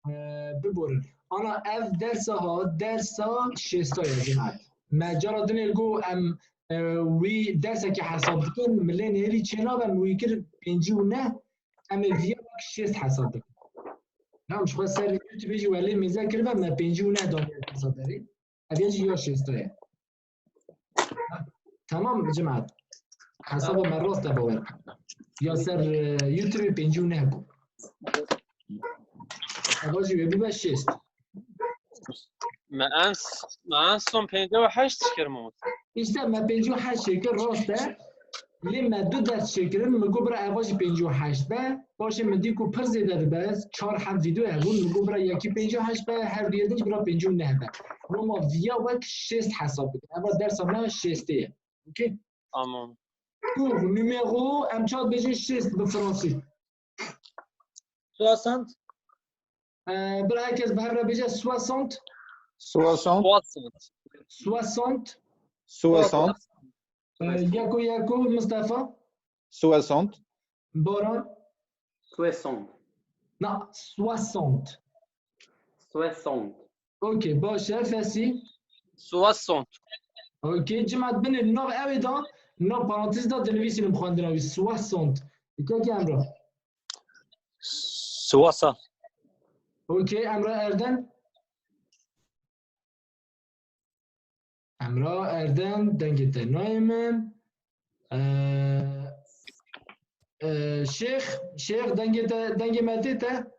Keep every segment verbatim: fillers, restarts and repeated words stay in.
e, biborin. Ana ev dersa ha, dersa şêsta ye, cemaat. Me cara dinê got em, e, wî dersekî hesab dikin, milê nêrî çênabe, min wî kir pêncî û neh, em ê viya wek şêst hesab bikin. Tamam, ji xwe ser YouTube jî welê mêze kiribe, me pêncî û neh daniye hesab derê. Ev ya jî ya şêsta ye. Tamam cemaat. Hesaba me rast e, bawer. Ya ser, e, YouTube pêncî û neh bû. Eva jî wê bibe şêst. Me en s-, me en son pêncî û heşt çêkir mamoste. Îşte me pêncî û heşt çêkir, rast e. Lê me du dest çêkirin, min got bira eva jî pêncî û heşt be. Paşê min dî ku pir zêde dibe, çar heb vîdeo hebûn, min got bira yekî pêncî û heşt be, her du yê din jî bira pêncî û neh be. Loma viya wek şêst hesab bikin. Eva dersa me şêstê ye. Okey? Tamam. Cours numéro, em çawa dibêjin şêst bi fransî? Soixante. Ee, bira herkes bi hev re bêje soixante. Soixante. Soixante. Soixante. Soixante. Ee, yeko yeko, Mustafa. Soixante. Baran. Soixante. Na, soixante. Soixante. Okey, baş e, Fesî. Soixante. Okey, cemaat binê nav ewê da, nav parantez da dinivîsînim xwendina wî. Soixante. Kekê Emrah. Soixante. Okey, Emrah Erdem. Emrah Erdem, dengê te nayê min. Ee, ee, Şêx, Şêx, dengê te, dengê me tê te.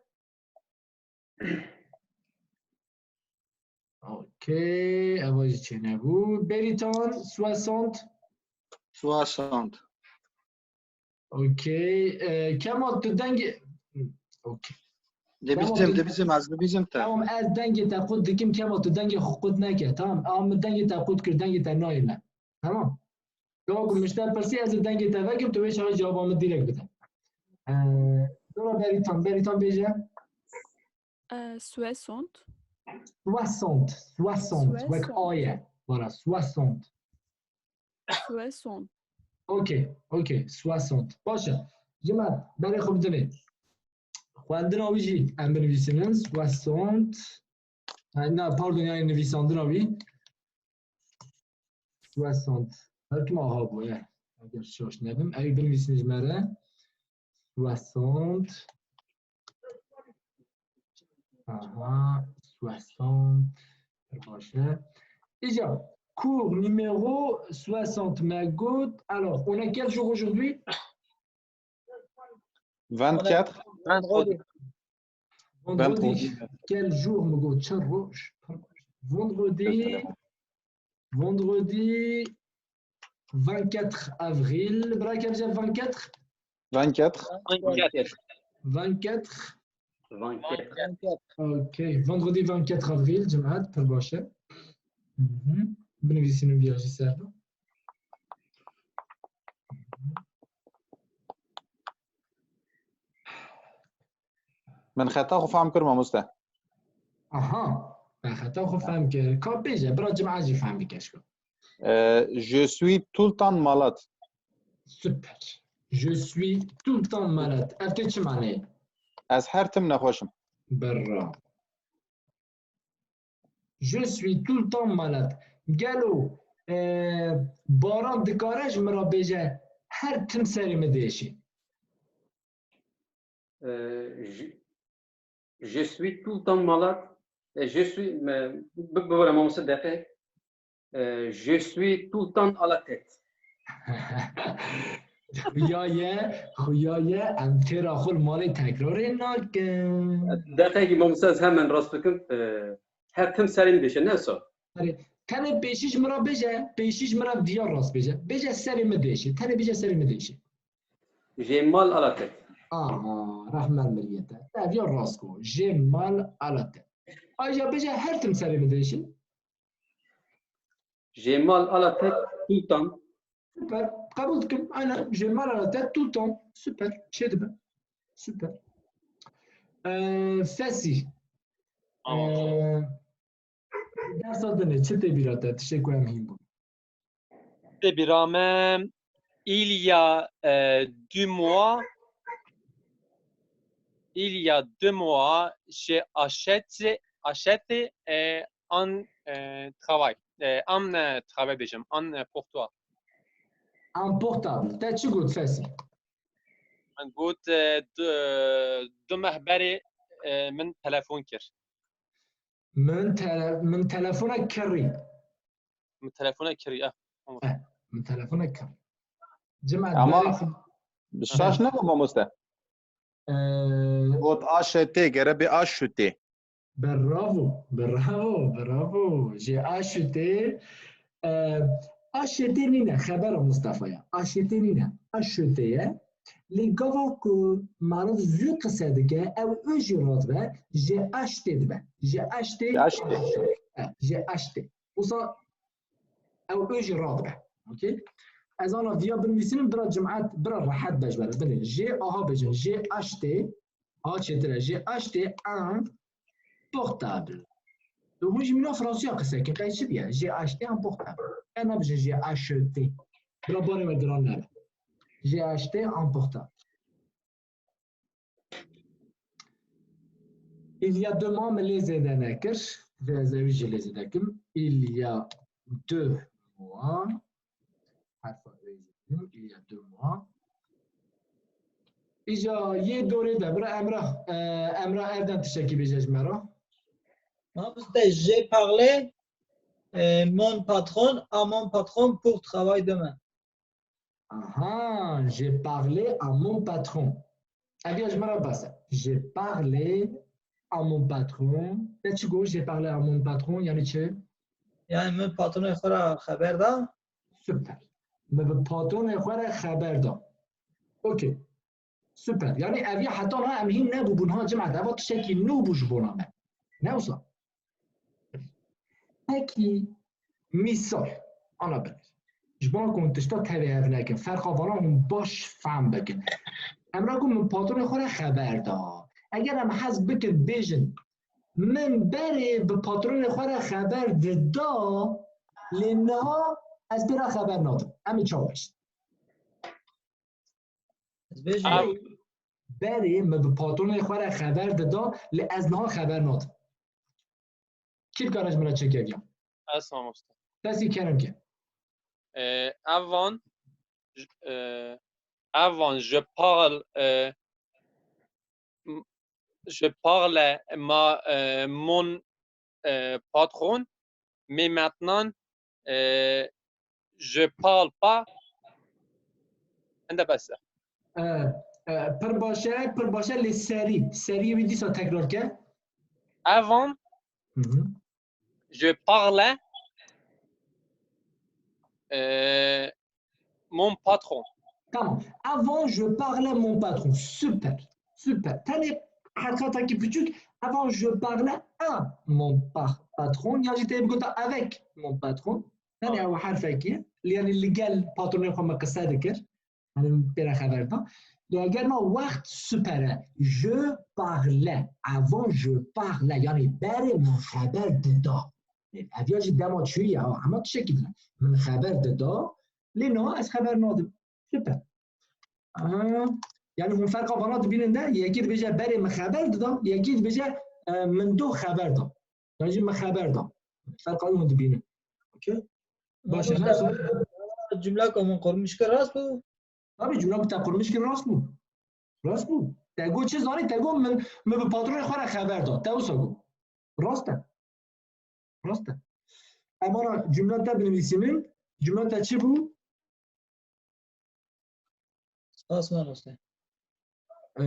Okey, eva jî çênebû. Beritan, soixante. Soixante. Okey. E, Kemal, tu dengê, okey. Dibîzim, Kemal, dibîzim, ez dibîzim te. Tamam, ez dengê te qut dikim, Kemal, tu dengê xwe qut neke. Tamam, ama min dengê te qut kir, dengê te nayê me. Tamam. Gava ku min ji te pirsî, ez ê dengê te vekim, tu wê çaxê cewaba min direkt bide. E, Dora Beritan, Beritan bêje. E, soixante. Soixante, soixante, wek Soixante. A ye. Voilà, soixante. Soixante. Okey, okey, soixante. Baş e. Cemaat, berê xwe bidinê. Xwendina wî jî em binivîsînin. Soixante. Ha, na, pardon, yani nivîsandina wî. Soixante. Her kim aha bû, ye. Eger şaş nebim. Ew binivîsînin ji me re. Soixante. Aha, soixante. Pir baş e. Îca, cours numéro soixante me got. Alors, on est quel jour aujourd'hui? Vingt-quatre. Vendredi. Vendredi. Vendredi. Quel jour me got? Çend roj? Vendredi. Vendredi vingt-quatre avril. Bira, quel jour vingt-quatre? Vingt-quatre. Vingt-quatre. Vingt-quatre. Vingt-quatre. Ok. Vendredi vingt-quatre avril, cemaat, pir baş e. Mhm. Binivîsînin viya jî ser. Min xeta xwe fehm kir, mamoste. Aha. Me xeta xwe fehm kir. Ka bêje, bira cemaat jî fehm bike şko. Euh, je suis tout le temps malade. Super. Je suis tout le temps malade. Ev tê çi maneyê? Ez her tim nexweş im. Bravo. Je suis tout le temps malade. Gelo, e, Baran dikare ji min re bêje, her tim serê min diêşî? Euh, je, je suis tout le temps malade. E, je suis, me, bi, bi, bi, mamoste deqe. Euh, je suis tout le temps à la tête. Xuya ye, xuya ye, em têra xwe li malê tekrarê nakin. Deqekî mamoste, ez hemen rast bikim, e, her tim serê min diêşe, ne wisa? Erê, tenê pêşî ji min re bêje, pêşî ji min re viya rast bêje. Bêje serê min diêşe, tenê bêje serê min diêşe. J'ai mal à la tête. Aha, rehme miriyete. Te viya rast got. J'ai mal à la tête. Ayrıca bêje her tim serê min diêşe. J'ai mal à la tête tout le temps. Super. Qebûl dikim. Aynen. J'ai mal à la tête tout le temps. Super. Çêdibe. Super. Ee, Fesî. Tamam. Ee, dersa dinê çi tê bîra te? Tiştê ku em hîn bûn. Tê bîra me, il y a, euh, deux mois, Il y a deux mois, j'ai acheté, acheté, euh, un, euh, travail. Euh, un, euh, travail, bêjim, un, euh, pour toi. Un portable. Te çi got Fesî? Min got, euh, du, du meh berê, euh, min telefon kir. Min tele-, min telefonek kirî. Min telefona kirî, eh. Eh, min telefonek kirî. Cima Ama berê- bi şaş ne bu mamoste? Ee, Got acheté, gere bê acheté. Bravo, bravo, bravo. J'ai acheté. Ee, acheté nîne, xebera Mustafa ye. Acheté nîne. Acheté ye. Lê gava ku meriv zû qise dike, ew ê jî radibe, j'ai acheté dibe. J'ai acheté. J'ai acheté. Eh, j'ai acheté. Wisa ew ê jî radibe. Okey? Ez ana viya binivîsînim, bira cemaet, bira rehet be ji ber. Binê. J'ai, aha bêjin. J'ai acheté. Aha çêtir e. J'ai acheté un portable. Tu hûn jî mîna Fransûya qise kin, qey çi diye? J'ai acheté un portable. Qey nabêjin j'ai acheté. Bira barê we giran nebe. J'ai acheté un portable. Il y a deux mois min lê zêde nekir. Vê ez ewî jî lê zêde kim. Il y a deux mois. Herfa ewî jî kim. Il y a deux mois. Îca yê dorê de bira Emrah, e, Emrah Erden tiştekî bêje ji me re. Mamoste, j'ai parlé, euh, mon patron, à mon patron pour travail demain. Aha, j'ai parlé à mon patron. Ev ya ji me re bes e. J'ai parlé à mon patron. Te çi got? J'ai parlé à mon patron, yani çi? Yani min patronê xwe re xeber da. Super. Me bi patronê xwe re xeber da. Okey. Super. Yani ev ya heta niha em hîn nebûbûn ha cemaet. Eva tiştekî nû bû ji bona me. Ne wisa? Pekî mîsal. Ana binêr. Ji bona ku hûn tişta tevê hev nekin. Ferqa vana hûn baş fehm bikin. Em ra ku min patronê xwe re xeber da. Eger em hez bikin bêjin, min berê bi patronê xwe re xeber dida, lê niha ez pê re xeber nadim. Em ê çawa bêjin? Ez bêjim. Ev, Berê min bi patronê xwe re xeber dida, lê ez niha xeber nadim. Kî dikare ji min re çêke viya? ez mamoste. Kesî kerem ke. Euh, avant, je- euh, avant, je parle, euh, m- je parle ma, euh, mon, euh, patron, mais maintenant, euh, je parle pas. Ende bes. E, e, pir baş e, pir baş e lê serî. Serî wî dîsa tekrar ke. Avant, Hı hı. je parle, euh, mon patron. Tamam. Avant, je parle mon patron. Super. Super. Tenê herkatekî piçûk. Avant, je parle à mon pa- patron. Ya jî tê bigota avec mon patron. Tenê ew herfekî. Yani li gel patronê xwe me qise dikir. Hani pê re xeber da. Lê eger ma wext super e. Je parle. Avant, je parle. Yani berê min xeber dida. Ev ya jî dema çûyî ye, ha, hema tiştekî din e. Min xeber dida, lê niha ez xeber nadim. Super. Aha. Yani hûn ferqa vana dibînin de, yekî dibêje berê min xeber dida, yekî dibêje, e, min do xeber da. Yan jî min xeber da. Ferqa hûn dibînin. Okey? Baş e, Mamoste, her cümleka min qurmiş kir rast bû? Tabii cümle ku te qurmiş kir rast bû. Rast bû. Te got çi zanî, te got min, min bi patronê xwe re xeber da. Te wisa got. Rast e. Rast e. Em ana cümle te binivîsînin. Cümle te çi bû? Spas mamoste. Ee,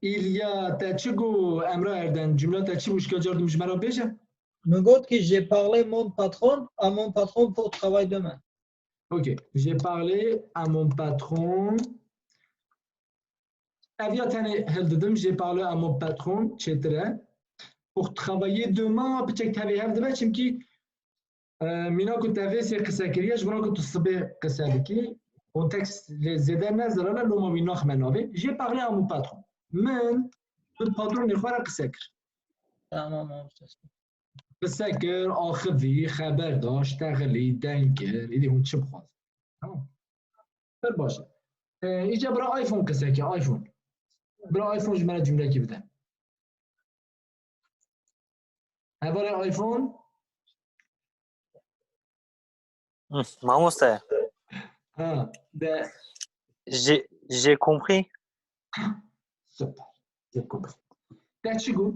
Îlya, te çi got? Emra Erden, cümle te çi bû? Şika car dûm ji me re bêje. Min got ki j'ai parlé mon patron, à mon patron pour travail demain. Ok. J'ai parlé à mon patron. Ev ya tenê hildidim. J'ai parlé à mon patron. Çêtir e. Pour travailler demain, piçek tevê hev dibe, çimkî, e, mîna ku te vê sê qise kiriye, ji bona ku tu sibê qise dikî, kontekst lê zêde ne zelal e, loma wî naxime navê. J'ai parlé à mon patron. Min bi patronê xwe re qise kir. Tamam mamoste. Qise kir, axivî, xeber da, ştexilî, deng kir, îdî hûn çi bixwazin. Tamam. Pir baş e. E, îca bira iPhone qise ke, iPhone. Bira iPhone ji me re cumlekî bide. Hevalê iPhone. Hı, mamoste. Ha, de J'ai j'ai compris. Super. J'ai compris. Te çi got?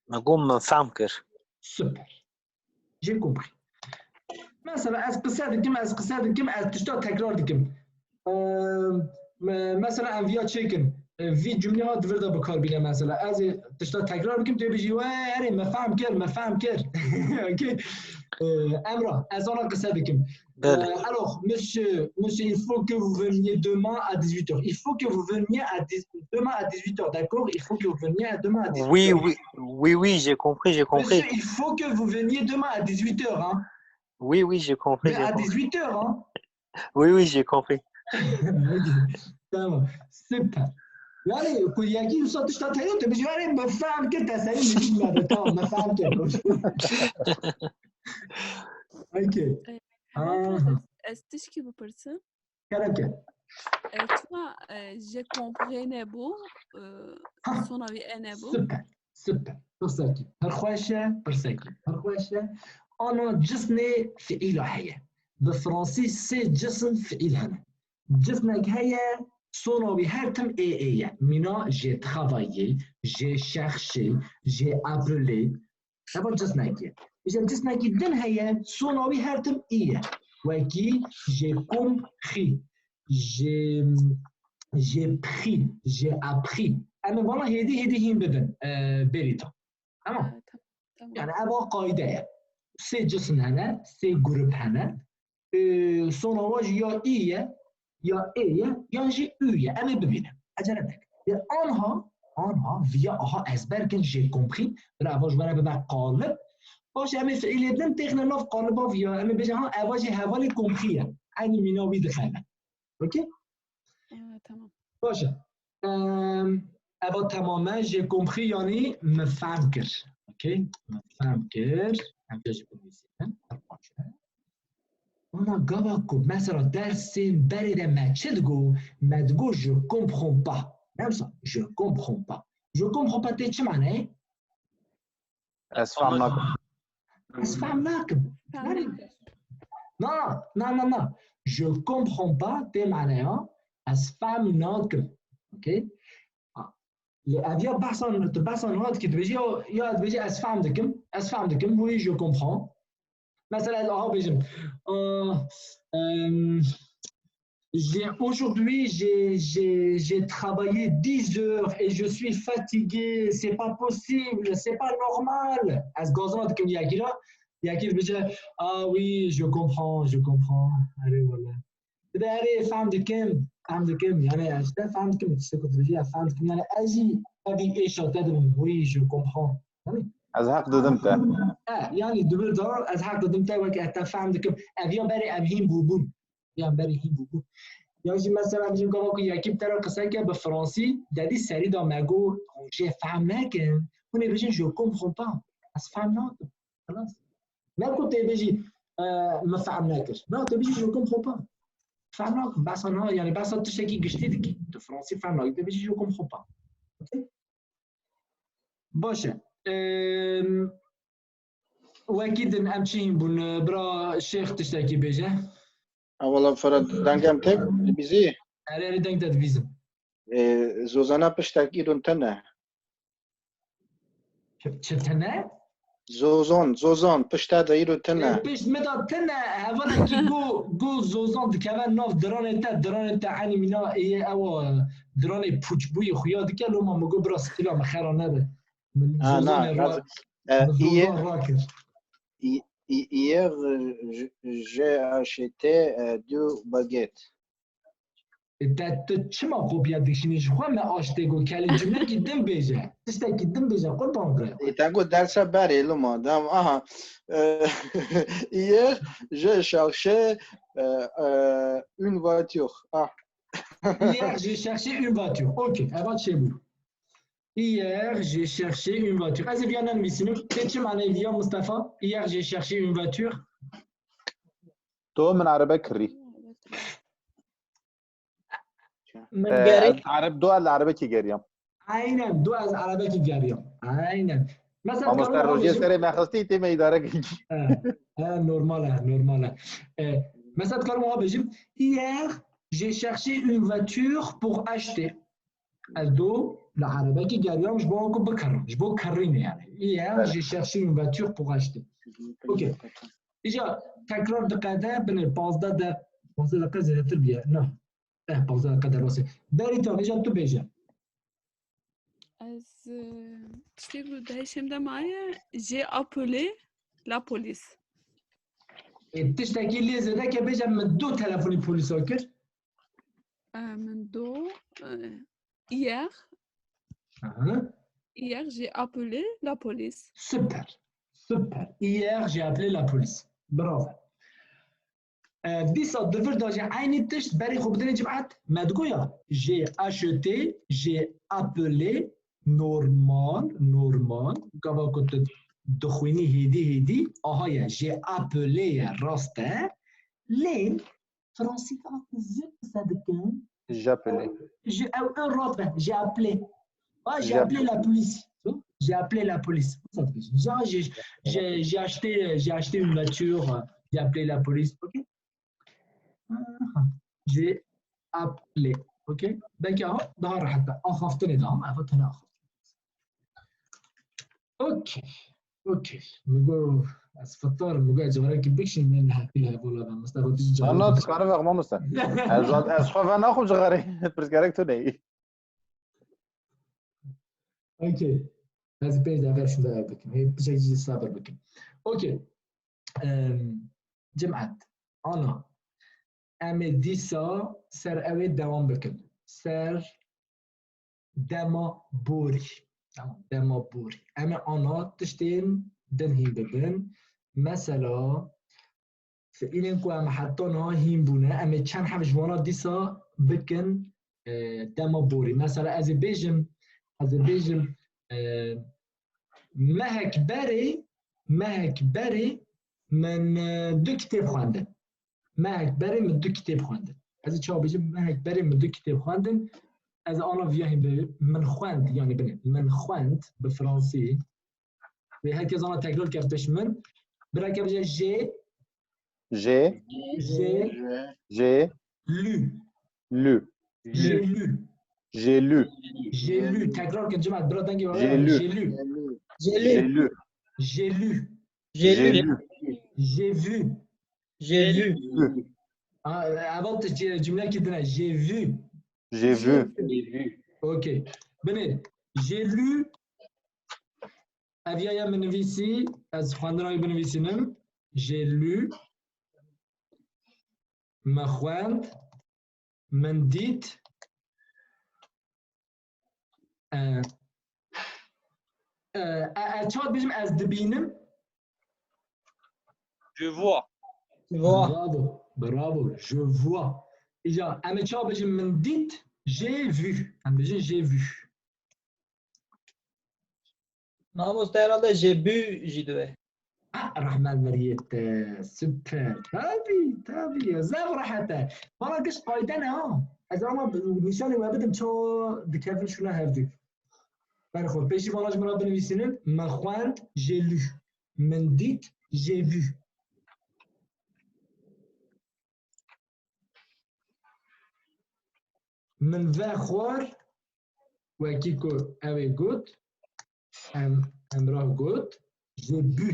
Me got min fehm kir. Super. J'ai compris. Mesela ez qise dikim, ez qise dikim, ez tişta tekrar dikim. Eee, me- mesela em viya çêkin. E, vî cumleya di vir de bi kar bîne mesela. Ez ê tişta tekrar bikim, tu bêjî, "We, erê, me fehm kir, me fehm kir." Okey. E, Emrah, ez ana qise dikim. Belê. Euh, alors, monsieur, monsieur, il faut que vous veniez demain à dix-huit heures. Il faut que vous veniez à dix, demain à dix-huit heures, d'accord? Il faut que vous veniez à demain à dix-huit heures. Oui, oui, oui, oui, j'ai compris, j'ai compris. Monsieur, il faut que vous veniez demain à dix-huit heures, hein? Oui, oui, j'ai compris, Mais j'ai à compris. dix-huit heures, hein? Oui, oui, j'ai compris. Tamam, süper. Yani, ku yekî wisa tişta te got, tu bijî, "Erê, me fehm kir, te serî min jî dime." Tamam, me fehm kir. Okey. Heval, Aha. ez, ez tişkî bipirsim. Kerem ke. E, çima e, je comprends nebû, e, Ha, sona wî e nebû? Süper, süper. Pirsekî. Pir xweş e, pirsekî. Pir xweş e. Ana cisnê fiîla heye. Bi fransî sê cisn fiîl hene. Cisnek heye, sona wî her tim ê ê ye. Mîna, j'ai travaillé, j'ai cherché, j'ai appelé. Heva cisnekî ye. Îşte cisnekî din heye, sona wî her tim î ye. Wekî j'ai compris, j'ai, j'ai pris, j'ai appris. Em ê vana hêdî hêdî hîn bibin, e, bêrî te. Tamam. Ha, tam- tamam. Yani eva qayde ye. Sê cisn hene, sê grup hene. E, sona wa jî ya î ye, ya ê ye, yan jî ü ye. Em ê bibînin. Ecele neke. Lê anha, anha, viya aha ezber kin, j'ai compris. Bila eva ji we re bibe qalib. Baş em ê fiîlê din têxine nav qaliba viya. Em ê bêjin, ha, eva jî hevalê compris ye. Eynî mîna wî dixebitin. Okey? Ha, tamam. Baş e. Em, eva temam e, j'ai compris, yanî min fehm kir. Okey? Min fehm kir. Em jî binivîsînin. Ana gava ku mesela dersên berê de me çi digo, me digo je comprends pas. Ne wisa, je comprends pas. Je comprends pas tê çi maneyê? Ez fehm nakim. Ez fehm nakim. Fehm Yani, nakim. Na, na, na, na. Je comprends pas tê maneya ez fehm nakim. Okey? Ha. Lê ev ya behsan, tu behsan hat ki dibêjî ya, ya dibêjî ez fehm dikim, ez fehm dikim, oui, je comprends. Mesela ez aha bêjim. Ah, em, j'ai, aujourd'hui, j'ai, j'ai, j'ai travaillé dix heures et je suis fatigué, c'est pas possible, c'est pas normal. Ez gazina dikim yekî ra, yekî dibêje, ah oui, je comprends, je comprends. Erê wele. Dibê erê fehm dikim, fehm dikim. Yani işte fehm dikim, işte ku dibêje fehm dikim. Yani ez jî evî êşa te dibim, oui, je comprends. Yani Ez heq didim te. E, yani dibir dar ez heq didim te wek ez te fehm dikim. Ev ya berê em hîn bûbûn. Ya berê hîn bûbûn. Ya jî mesela bijim gava ku yekî bi te re qise ke bi fransî, dedî serî da me got, hûn jê fehm nekin. Hûn ê bijin je comprends pas. Ez fehm nakim. Xelas. Ne ku tê bijî, e, min fehm nekir. Na, tê bijî je comprends pas. Fehm nakim. Behsa na, yani behsa tiştekî giştî dikî. Tu fransî fehm nakî. Tê bijî je comprends pas. Okey? Baş e. Em, wekî din em çi hîn bûn? Bira Şêx tiştekî bêje. Ewala Ferhat, dengem tek dibîzî. Erê, erê, deng te dibîzim. Ê, Zozana piştek îro tune. Çi, çi tune? Zozan, Zozan, pişta de îro tune. Ê, pişt me da tune, hevalekî go, go Zozan dikeve nav diranê te, diranê te enî mîna ê ewa diranê pûçbûyî xuya dike, loma mi go bira stîla mi xera nebe. Min Ha, na, Zozanê ra, naz-, e, min îye, Zozan rakir. î-, î-, îye, j-, j'ai acheté, e, deux baguettes. Ê, te tu çima kopya dikişînî ji xwe me aştê got, kelî cumlekî din bêje. Tiştekî din bêje, qurban bire. Ê, te got derse berê loma, dem, aha. E, hier, j'ai cherché, e, e, une voiture. Ah. Hier, j'ai cherché une voiture. Ok, eva çêbû. Hier, j'ai cherché une voiture. Ez ê viya nenivîsînim. Tê çi maneyê viya Mustafa? Hier, j'ai cherché une voiture. Tu min erebe kirî. Min Ee, gerek. Ez ereb, do el erebekî geriyam. Aynen, do ez erebekî geriyam. Aynen. Mesela Mamoste dikarim rojê bêjim, serê me xistî tê me îdare kî. he, he, normal e, normal e. E, mesela dikarim wiha bêjim, hier, j'ai cherché une voiture pour acheter. Ez do li erebekî geriyam ji bo ku bikirim, ji bo kirînê yani. Hier, Evet. J'ai cherché une voiture pour acheter. Okey. Îca tekrar diqede binê pazdeh de, pazdeh deqe zêdetir bûye. Na. Eh, pazdeh deqe derbasî. Berîtan, îca tu bêje. Ez e, tiştê ku di hişê min de maye, j'ai appelé la police. E, tiştekî lê zêde ke bêje, min do telefonî polîsa kir. E, Min do e, hier, Aha. hier j'ai appelé la police. Super. Super. Hier, j'ai appelé la police. Bravo. E, dîsa di vir de jî eynî tişt berê xwe bidinê cimat. Me digoya, j'ai acheté, j'ai appelé, normal, normal. Gava ku tu dixwînî hêdî hêdî, aha ye, j'ai appelé ye, rast e. Lê Fransî gava ku zû qise dikin, J'appelé. J'ai, ew, ew rat be, j'ai appelé. Ah, j'ai J'ai appelé la police. J'ai appelé la police. Wisa dibêjin. J'ai, j'ai, j'ai, j'ai acheté, j'ai acheté une voiture, j'ai appelé la police. Ok? Aha. J'ai appelé. Ok? Belkî aha, daha rehet be. Axaftinê de ama, eva tene axaftinê. Ok. Ok. Min got, ez fitar, min got, carekî bikişînim, min heqî li hevola be. Mustafa, tu jî Anna carek dikarim vexma Mustafa. Ez, ez xwe ve naxim cixarê. Pirsgerek tu neyî. Okey. Ez pênc deqe şûnde ev bikim. Hê piçek jî sabir bikim. Okey. Em, cimat. Ana. Em ê dîsa ser ew ê dewam bikin. Ser dema borî. Tamam, dema borî. Em ê ana tiştên din hîn bibin. Mesela, fiîlên ku em heta niha hîn bûne, em ê çend heb ji wana dîsa bikin, e, dema borî. Mesela ez ê bêjim, ez ê bêjim, e, mehek berê, mehek berê min, e, du kitêb xwendin. Mehek berê min du kitêb xwendin. Ez ê çawa bêjim, mehek berê min du kitêb xwendin. Ez ana viya hîn bibim. Min xwend, yani binê. Min xwend bi fransî. Wê herkes ana tekrar ke pêş min. Bireke bêje j'ai, J'ai, j'ai, j'ai lu. Lu. J'ai lu. J'ai lu. J'ai lu. Tekrar kin cimat, bira dengê we. J'ai lu. J'ai lu. J'ai lu. J'ai lu. J'ai lu. J'ai vu. J'ai vu. Ah, eval tu cümlekî din e. J'ai vu. J'ai vu. Ok. Binê. J'ai lu. Ev ya ya min nivîsî. Ez xwendina wî binivîsînim. J'ai lu. Me xwend. Min dît. E, e, e, ez çawa dibêjim, ez dibînim. Je vois. Tu vois. Bravo, bravo, je vois. Îca em ê çawa bêjin, min dît, j'ai vu. Em bêjin j'ai vu. Mamoste herhalde j'ai bu jî dibe. Ah, rehmet veriyê te, super. Tabii, tabii. Zaf rehet e. Valla giş qayde ne ha. Ez ama nîşanê we bidim, çawa dikevin şuna hevdû. Berê xwe, pêşî vana ji min re binivîsînin. Me xwend, j'ai lu. Min dît, j'ai vu. Min vexwar, wekî ku ew ê got, em, Emrah got, j'ai bu.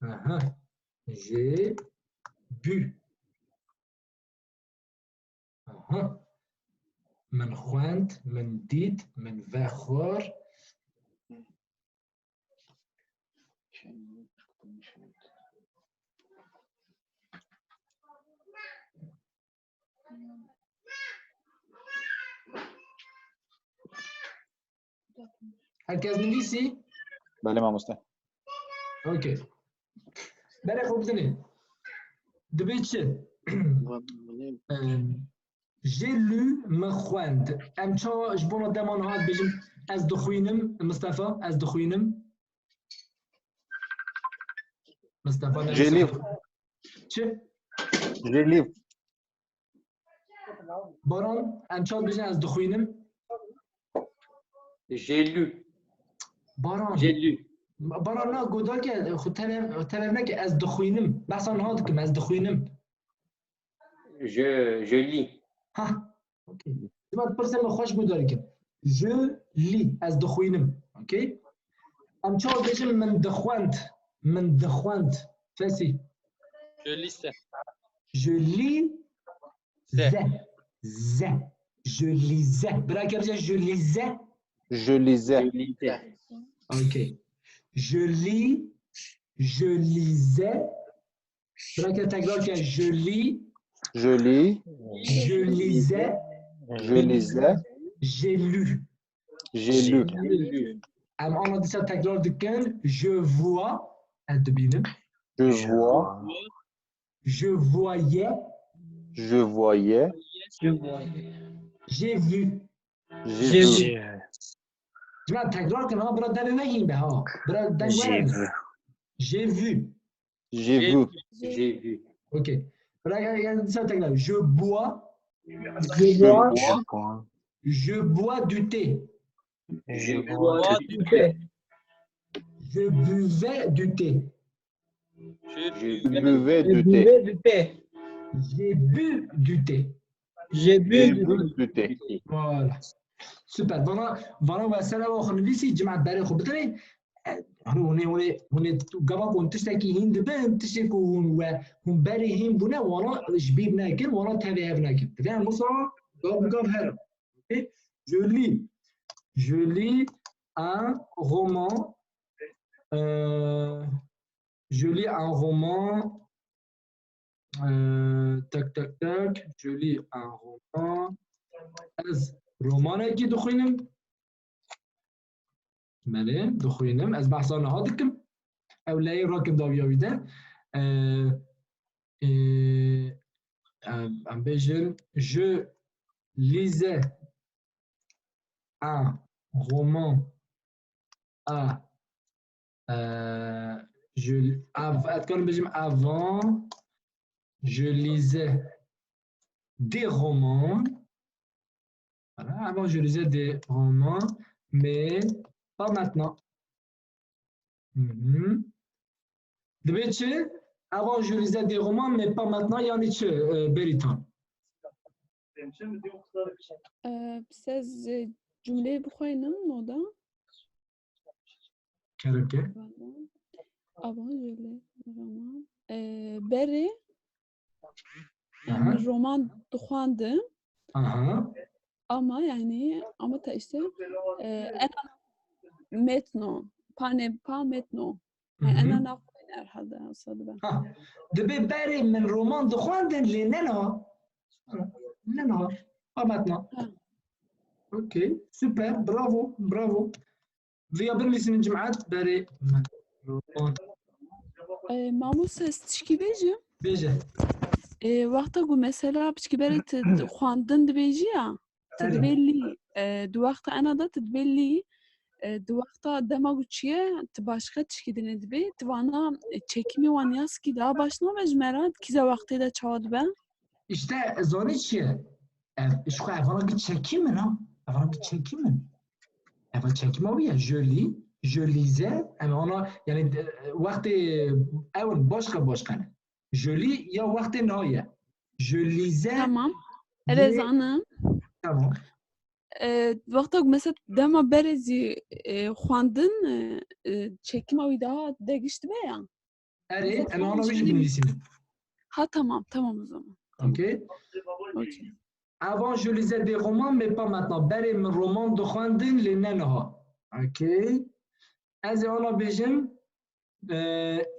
Aha. J'ai bu. Aha. Min xwend, min dît, min vexwar. Herkes nivîsî? Belê mamoste. Okey. Berê xwe bidinê. Dibê çi? Em, J'ai lu, me xwend. Em çawa ji bona dema niha dibêjin, ez dixwînim, Mistefa, ez dixwînim? Mistefa ne J'ai lu. Çi? J'ai lu. Baran, em çawa dibêjin ez dixwînim? J'ai lu. Baran. J'ai lu. Baran na, godake, xwe telev, telev neke, ez dixwînim. Behsa niha dikim, ez dixwînim. Je, je lis. Ha, okey. Dima pirsê min xweş guhdar kim. Je lis, ez dixwînim. Okey? Em çawa dibêjin min dixwend, min dixwend. Fesî. Je lisais. Je lis Ze. ze. Ze. Je lisais. Bira ke bije je lisais. Je lisais. Je lisais. Okey. Je lis, je lisais. Bira ke tekrar ke je lis, Je lis. Je lisais, Je lisais. J'ai lu. J'ai lu. Em ana dîsa tekrar dikin. Je vois. Ez dibînim. Je vois. Je voyais. Je voyais. J'ai vu. J'ai vu. Cima tekrar kin ha, bira devê me hîn be ha. Bira deng were. J'ai vu. J'ai vu. J'ai vu. Ok. Bira ya, ya dîsa tekrar. Je bois. Je bois. Je bois du thé. Je bois du thé. Je buvais du thé. Je Je buvais Je du thé. buvais du thé. J'ai bu du thé. Je J'ai bus du bu du thé. Voilà. Super. Vana, vana wesere wa xwe nivîsî, cima berê xwe bidinê. E, Hani hûnê, hûnê, hûnê gava ku hûn tiştekî hîn dibin, tiştê ku hûn we, hûn berê hîn bûne, wana ji bîr nekin, wana tevê hev nekin. Divê em wisa gav bi gav herin. Ok? Je lis. Je lis un roman. Euh, je lis un roman. Euh, tac, tac, tac. Je lis un roman. Ez romanekî dixwînim. Belê, dixwînim. Ez behsa niha dikim. Ew leyê rakim dawiya wî de. Ee, ee, em, em bêjin, je lisais un roman à, euh, je, av, ez dikarim bêjim, avant, je lisais des romans. Voilà, avant, je lisais des romans, mais pas maintenant. Mhm. Dibê çi? Avant, je lisais des romans, mais pas maintenant, yani çi, e, Beritan? Ee, siz, e, cümleyi bixwînin, moda. Kerem ke. Avant, je lis, roman. Ee, berê Aha. min roman dixwandin. Aha. Ama yani, ama ta işte, e, ena maintenant, pas ne, pas maintenant. Yani, ena naxwîn herhalde, wisa dibe. Ha. Dibê berê min roman dixwandin, lê ne niha. Ne niha. Pas maintenant. Ha. Okey, super, bravo, bravo. Viya binivîsînin cimat berê min roman. E, mamoste, ez tişkî bêjim. Bêje. E, wexta ku mesela piçkî berê tu xwendin dibêjî ya, tu Erê. dibê lî, e, di wexta ena de tu dibê lî, e, di wexta dema ku çiye, tu başqa tişkî dinê dibê, tu vana, e, çekimê wan ya skî daha baş nabe ji me re, kîza wextê de çawa dibe? İşte zanî çi ye? Ev, ji xwe evana gi çekî min ha. Evana gi çekî min. Eva çekîma wî ye. Je lis, je lisais. Em ona, yani, e, wextê ew in başqa başqa ne. Je lis ya wextê niha ye. Je lisais. Tamam. Erê zanim. Tamam. E, wexta ku mesela dema berê zî, e, xwendin, e, e, çekîma wî daha degişt be ya. Erê, em ana wî jî binivîsînin. Ha, tamam, tamam o zaman. Okey. Okey. Avant, je lisais des romans, mais pas maintenant. Berê min roman dixwendin, lê ne niha. Okey. Ez ê ana bêjim, e,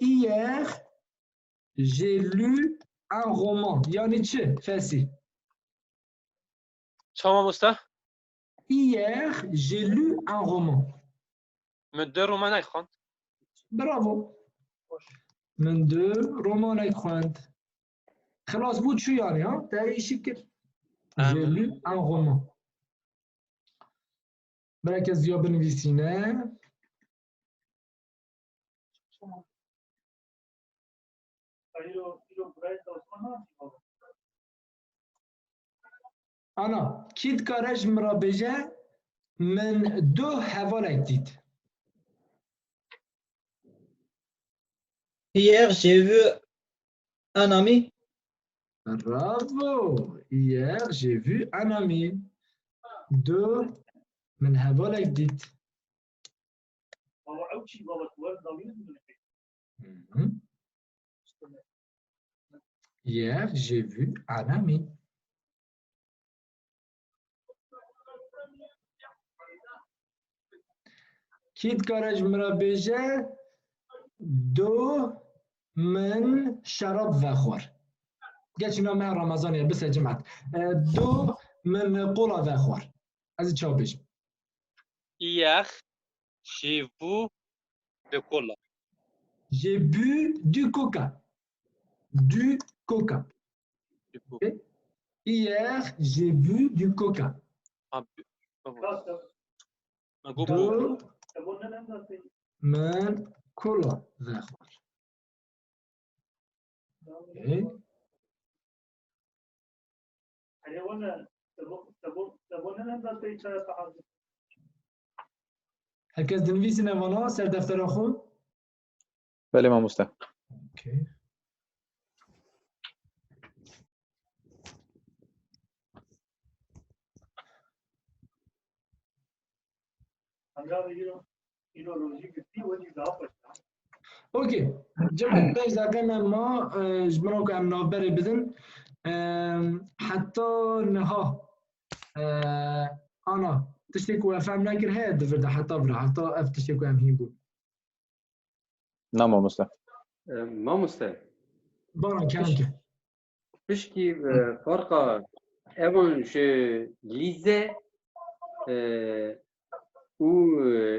hier, j'ai lu un roman. Yani çi? Fesî. Çawa mamoste? Hier, j'ai lu un roman. Min du romanek xwend. Bravo. Min du romanek xwend. Xilas bû çû yani ha? Te îşî kir. J'ai lu un roman. Belke ziya binivîsîne. Ana, kî dikare ji min re bêje, min du hevalek dît? Hier, j'ai vu un ami. Bravo! Hier, j'ai vu un ami. Du, min hevalek dît. Mhm. Hier, j'ai vu un ami. Kî dikare ji min re bêje, du, min şerab vexwar? Geç îna me Remezanê bise cimat. E, du, min kola vexwar. Ez ê çawa bêjim? Hier, j'ai vu de cola. J'ai bu du coca. Du coca. Du coup, Ok. Hier, j'ai bu du coca. ah, bu- ah, voilà. Ma go Du, cola. min kola vexwar. Ok. Herkes dinivîsîne vana ser deftera xwe? Belê mamoste. Okay. Okey. Cem, pênc deqe me ma, e, ji bin ku em navberê bidin. E, heta niha, e, ana, tiştê ku we fehm nekir heye di vir de heta vir, heta ev tiştê ku em hîn bûn. Na mamoste. E, Mamoste, Baran, kerem ke. Pişkî, e, farqa evan je lise, e, û,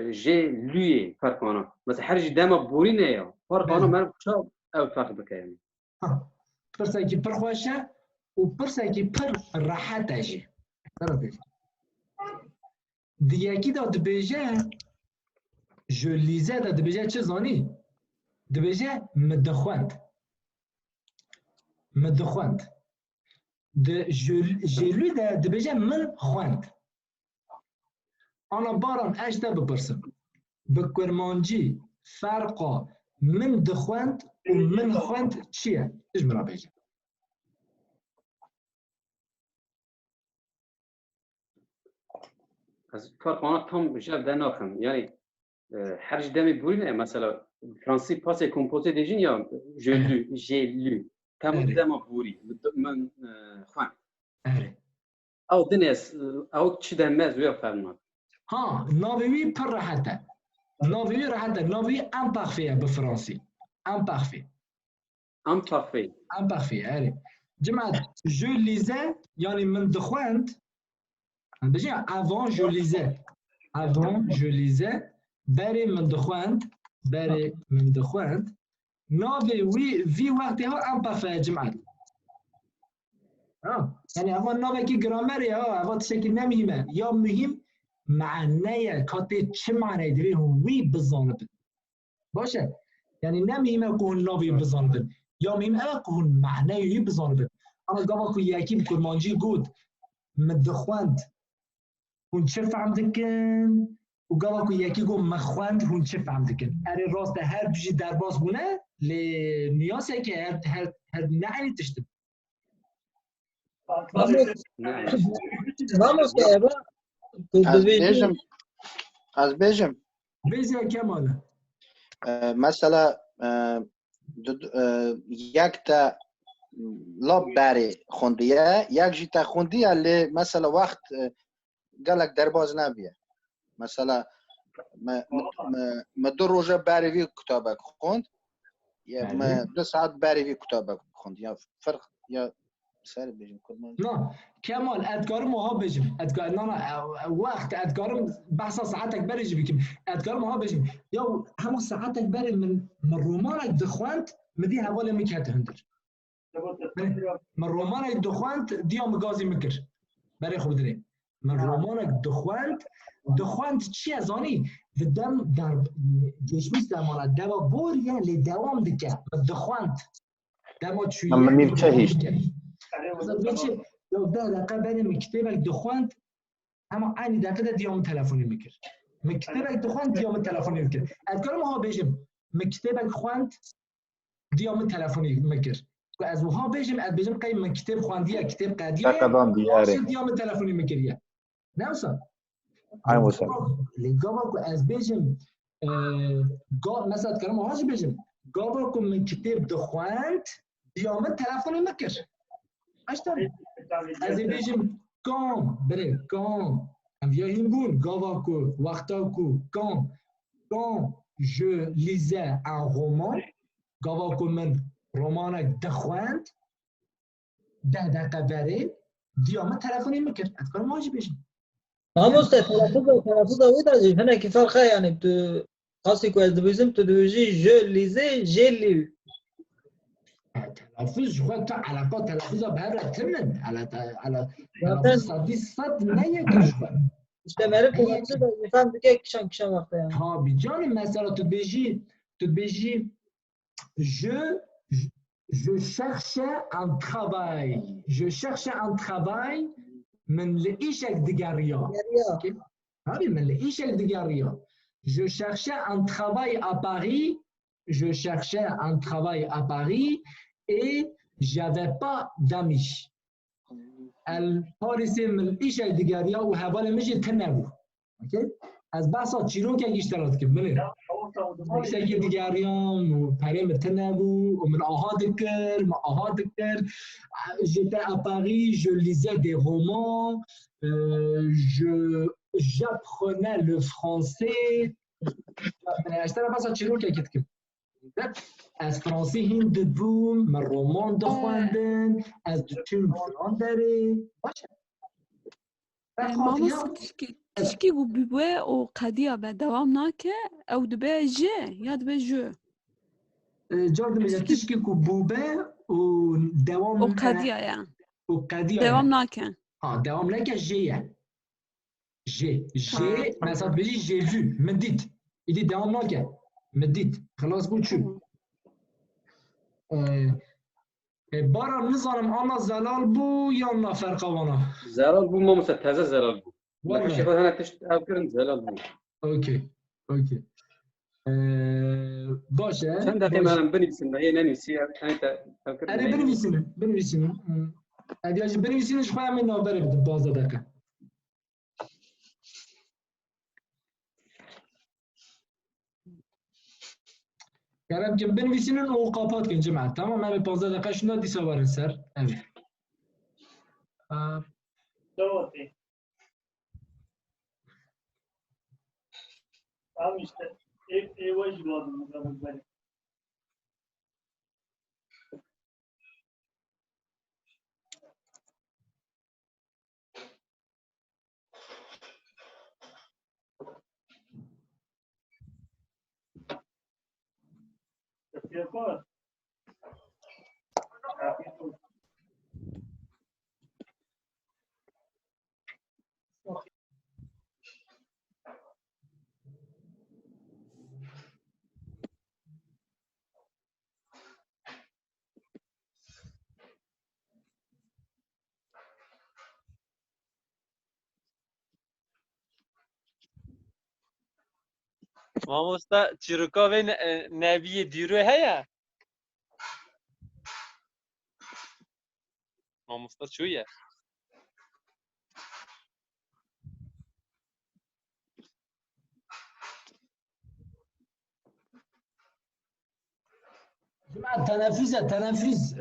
e, je luyê ferqana. Mesela her jî dema borîne ya. Farqana Belê. Meriv çawa ev ferq bike yani. Ha, pirsekî pir xweş e û pirsekî pir rehet e jî. Te re bêjim. Di yekî de dibêje, je lisais de dibêje çi zanî? Dibêje min dixwend. Min dixwend. Di je, je lu de dibêje min xwend. Ana Baran, ez ji te bipirsim. Bi kurmancî ferqa min dixwend û min xwend çi ye? Tu ji min re bêje. Ez ferq wana tam ji hev dernaxim. Yani, e, her ji demê borî ne. Mesela, fransî passé composé dêjin ya, je lu, j'ai lu. Tam Erê. Dema borî. Min, e, xwend. Erê. Ew din ez, ew çi dem ez wê ferman. Ha, navê wî pir rehet e. Navê wî rehet e. Navê wî imparfait ye bi fransî. Imparfait. Imparfait. Imparfait, erê. Cemaat, je lisais, yani min dixwend. Em bêjin ya, avant je lisais. Avant je lisais, berê min dixwend, berê min dixwend. Navê wî vî wextê ha imparfait ye, cemaat. Ha, yani eva navekî gramerê ye, ha, eva tiştekî ne muhîm e. Ya muhîm mane ye, ka tê çi maneyê divê hûn wî bizanibin. Baş e. Yani ne muhîm e ku hûn navê bizanibin. Ya muhîm ew e ku hûn maneyê wî bizanibin. Ana gava ku yekî bi kurmancî got, min dixwend, hûn çi fehm dikin? Û gava ku yekî got, min xwend, hûn çi fehm dikin? Erê rast e, her du jî derbas bûne, lê niyaseke her, her, her ne eynî tişt in. Ne. Mamoste, eva, tu Ez dibêjî bêjim, ez bêjim, Bêje Kemal. e, mesela, e, du, e, yek te lab berê xwindiye, yek jî te xwindiye, lê mesela wext, e, gelek derbaz nebiye. Mesela, me, me, me, me du roje berê vî kutabek xwend, ya me Belê. du saet berê vî kutabek xwend. Ya ferq, ya ser bêjim kurmancî. Na, Kemal, ez dikarim wiha bêjim. Ez dika-, na, na, e, e, wext, ez dikarim behsa saetek berê jî bikim. Ez dikarim wiha bêjim. Ya hema saetek berê min, min romanek dixwend, min dî hevalê min ket hundir. Min, min romanek dixwend, diya min gazî min kir. Berê xwe bidirê. Min romanek dixwend, dixwend çi ye zanî? Di dem der, geçmiş zamana deva bor ye, lê dewam dike. Min dixwend. Dema çûyî. Min mîvçe hîşt. Mesela dibê çi? Ya deh deqe berê min kitêbek dixwend, hema eynî deqe de diya min telefonê min kir. Min kitêbek dixwend, diya min telefonê min kir. Ez karim ha bêjim, min kitêbek xwend, diya min telefonê min kir. Ku ez wiha bêjim, ez bêjim qey min kitêb xwendiye, kitêb qediye ye, Teqedan diyarê. Paşê diya min telefonê min kiriye. Ne wisa? Ay wisa. Lê gava ku ez bêjim, e, ga-, mesela dikarim wiha jî bêjim, gava ku min kitêb dixwend, diya min telefonê min kir. Eşta ez ê bêjim, quand, birê, quand, em viya hîn bûn, gava ku, wexta ku, quand, quand je lisais un roman, gava ku min romanek dixwend, deh deqe berê, diya min telefonê min kir. Ez dikarim wiha jî bêjim. Mamoste, telaffuza, telaffuza wê de jî hinekî ferq e, yani tu qasî ku ez dibêjim, tu dibêjî je lisais, j'ai lu. Telaffuz ji xwe tu eleqa telaffuza bi hev re tinin. Ele-, ele-, Zaten telaffuz sedî sed ne yek ji xwe. İşte meriv Ne yek. Telaffuza da jî fehm dike kişan kişan wexte yani. Tabii canım, mesela tu dibêjî, tu dibêjî je, je cherchais un travail. Je cherchais un travail. Min li îşek digeriya. Digeriya. Okey? Tabii, min li îşek digeriya. Je cherchais un travail à Paris. Je cherchais un travail à Paris et j'avais pas d'amis. El Parisê min îşek digeriya û hevalê min jî tune bû. Okey? Ez behsa çîrokekî ji te re dikim, bilê. Îşekî digeriyam û perê min tune bû û min aha dikir, min aha dikir. J'étais à Paris, je lisais des romans, euh, je, j'apprenais le français. Ez te re behsa çîrokekî dikim. Ez fransî hîn dibûm, min roman dixwendin, ez diçûm filan derê. Baş e. Ee, mamoste, tişkî, tişkî ku bûbe û qediya be, dewam nake, ew dibe je ya dibe ju? Ee, car dibêje tişkî ku bûbe û dewam û qediya ye. Û qediya ye. Dewam nake. Ha, dewam neke, jê ye. Jê. Jê, mesela dibêjî, j'ai vu, min dît. Îdî dewam nake. Min dît. Xilas bû, çû. Tamam. Ee, e, Baran, nizanim ana zelal bû yan na ferqa wana? Zelal bû, mamoste, teze zelal bû. Wala. Nexweşê xwe hene tişt ev kirin, zelal bû. Okey, okey. Ee, baş e, çend deqê baş. Merim binivîsin, me yê nenivîsî, ev, ev te ev kirin. Erê, binivîsînin, binivîsînin. Hı. Ev ya jî binivîsînin, ji xwe em ê navberê bidin, panzdeh deqe. Kerem kin, binivîsînin û qapat kin, cemaat. Tamam, em ê panzdeh deqe şûnda, dîsa werin ser. Evet. Aa. Tamam işte. Ê, ê we jî lazim, lazim. Mamosta, çîroka vê ne-, e, Nebiyê Dîrû heye? Mamosta çûye. Cemaat, teneffüs e, teneffüs.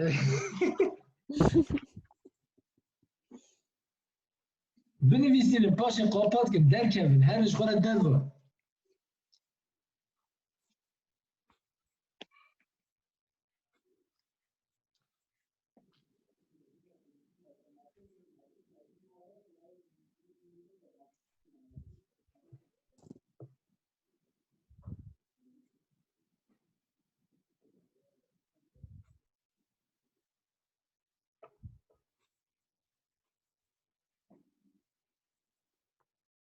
Binivîsînin, paşê qapat kin, derkevin, her ji xwe re derve.